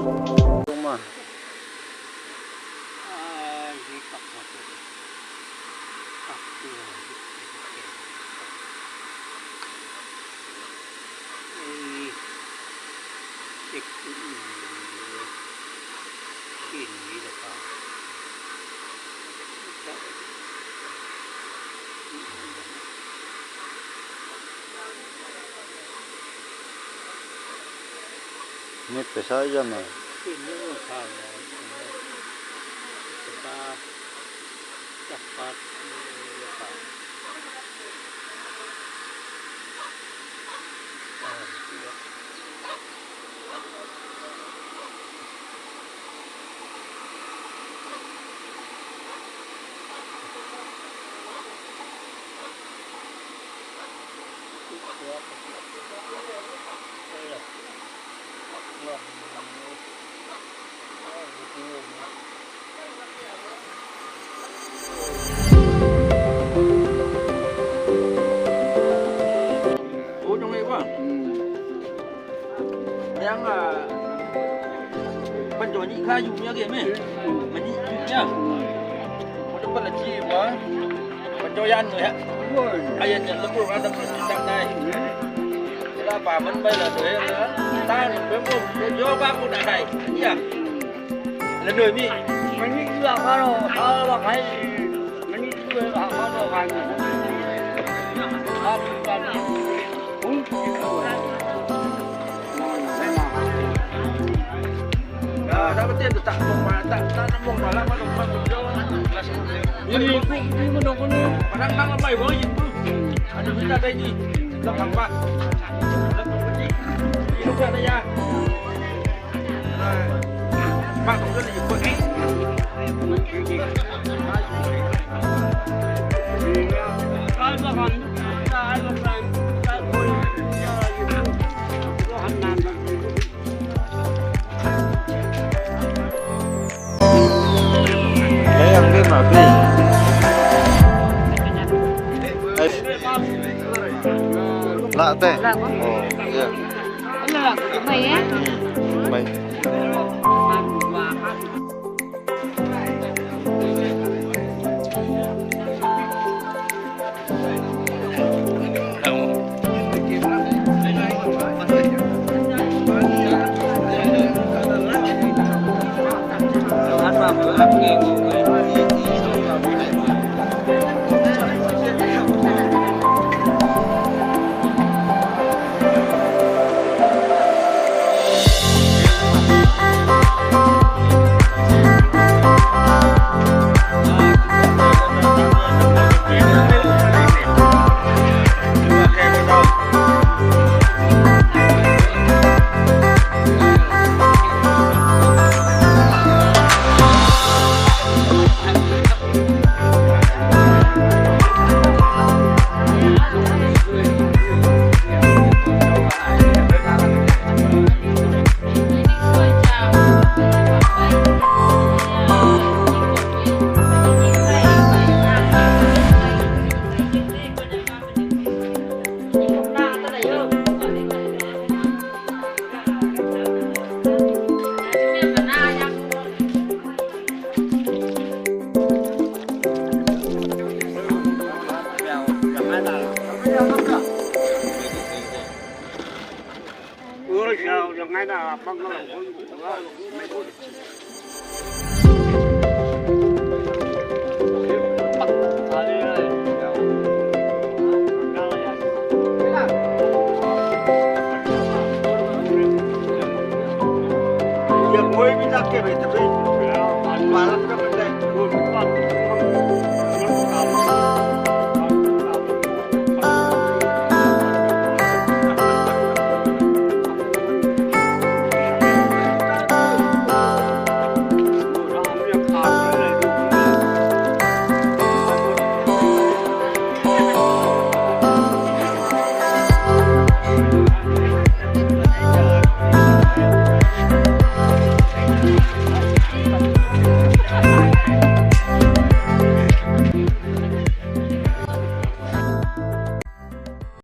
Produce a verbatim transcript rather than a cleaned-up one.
Rumah. Ini pesa aja, Mas. Ini sama. Cepat. Cepat. Ủa, trong này quá. Yang, à, bánh trôi nhị kha yu nhá kìa mẹ. Mà nhị yu nhá. Một trong bánh là chi quá. Bánh trôi ăn rồi hả? Ai ăn nhận nó mua ra tầm tầm này. Thế là bà mến bây giờ rồi hả? Ta nó bếm mua, nó vô ba mua đại này. Nhá. Là nổi mì. Mà nhị yu là cái đó, à, là cái gì? Mà nhị yu là cái đó, cái gì? Ê, ăn cái mà Phi. Ê. Lạ tê. Lạ quá. Ồ, yeah. Cái này là của chúng mày á. Mày.